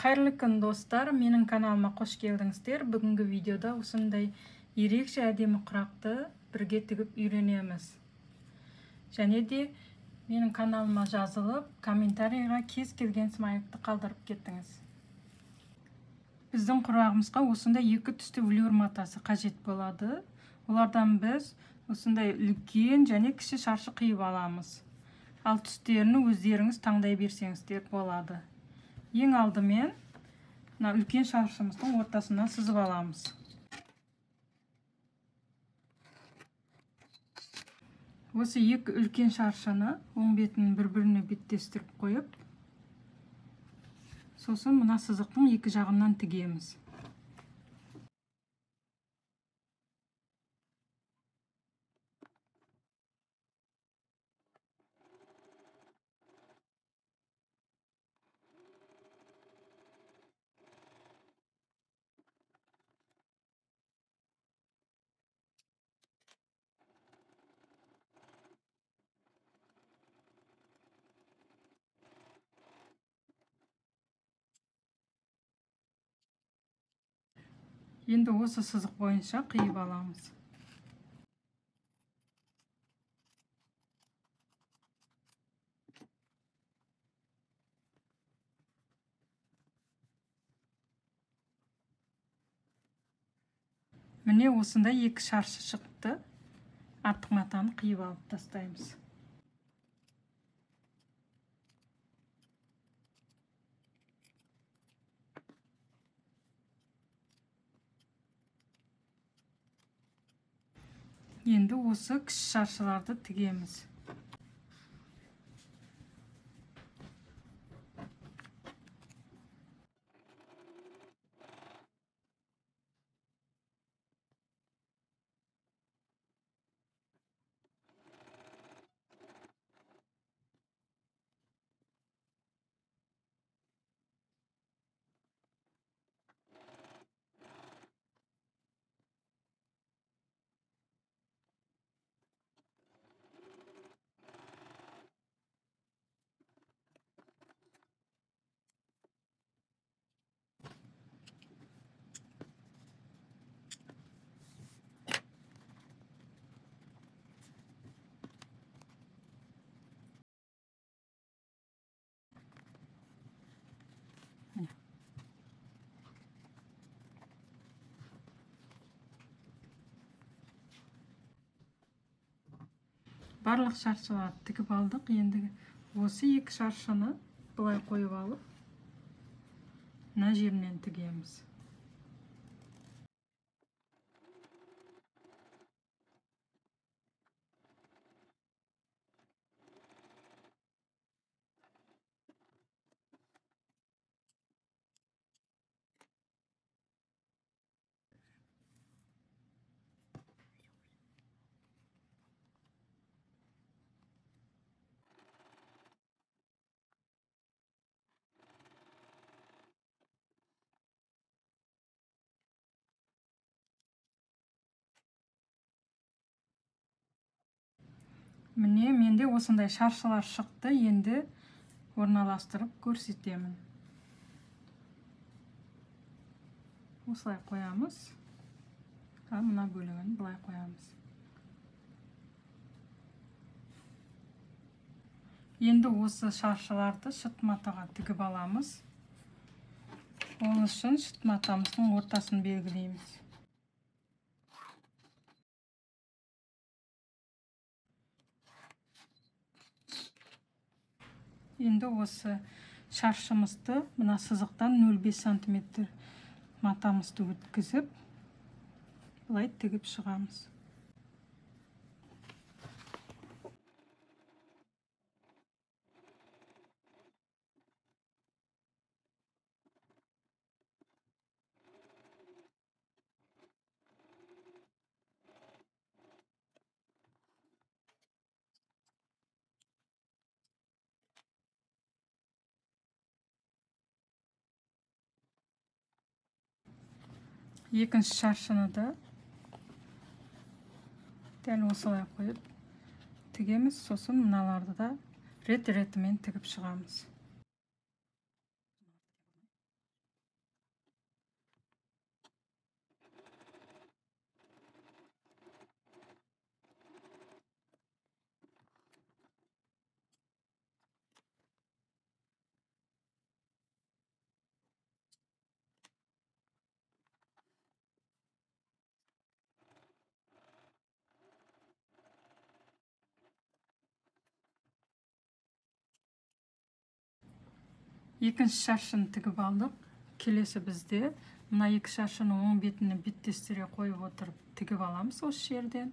Қайырлы күн, достар, менің каналыма қош келдіңіздер. Бүгінгі видеода осындай ерекше әдемі құрақты бірге тігіп үйренеміз. Және де менің каналыма жазылып, комментарийға кез келген смайликті қалдырып кеттіңіз. Біздің құрағымызға осындай екі түсті велюр матасы қажет болады. Олардан біз осындай үлкен және кіші шаршы қиып аламыз. Ал түстерін өздеріңіз таңдай берсеңіздер болады. Ең алдымен мына үлкен шаршымыздың ортасынан сызып аламыз. Осы екі үлкен шаршыны оң бетін бір-біріне беттестіріп қойып, сосын мына сызықтың екі жағынан тігеміз. Енді осы сызық бойынша қиып аламыз. Міне осындай екі шаршы шықты. Артық матаны қиып алып тастаймыз. Енді осы кіші шаршыларды тігеміз. Барлық шаршыларды тігіп алдық. Енді осы екі шаршыны былай қойып алып, мына жерінен тігеміз. Міне менде осындай шаршылар шықты. Енді орналастырып көрсетемін. Осылай қоямыз. Мына бөлігін былай қоямыз. Енді осы шаршыларды шыт матаға тігіп аламыз. Ол үшін шыт матамыздың ортасын белгілейміз. Енді осы шаршымызды мына сызықтан 0,5 сантиметр матамызды өткізіп, былай тігіп шығамыз. Екінші шаршыны да дәл осылай қойып тігеміз, сосын мыналарды да рет-ретімен тігіп шығамыз. Екінші шаршыны тігіп алдық. Келесі бізде мына екі шаршыны оң бетіне беттестіре қойып отырып тігіп аламыз осы жерден.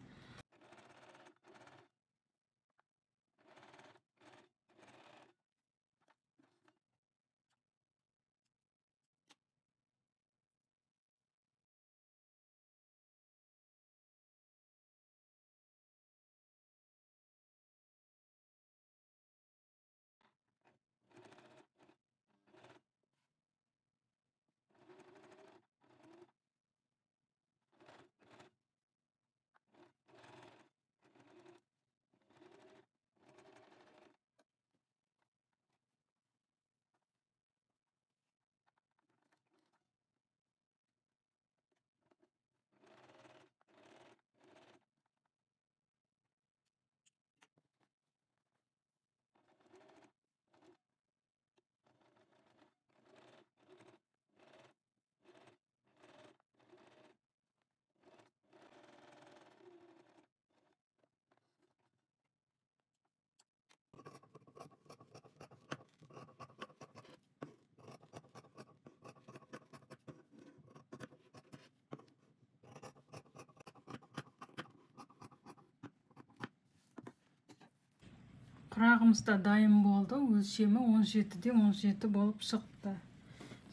Құрағымыз да дайын болды. Өлшемі 17-де 17 болып шықты.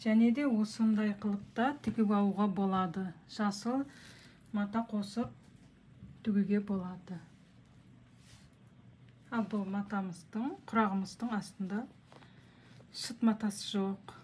Және де осындай қылып та тігіп алуға болады. Жасыл мата қосып тігуге болады. Ал бұл матамыздың, құрағымыздың астында шыт матасы жоқ.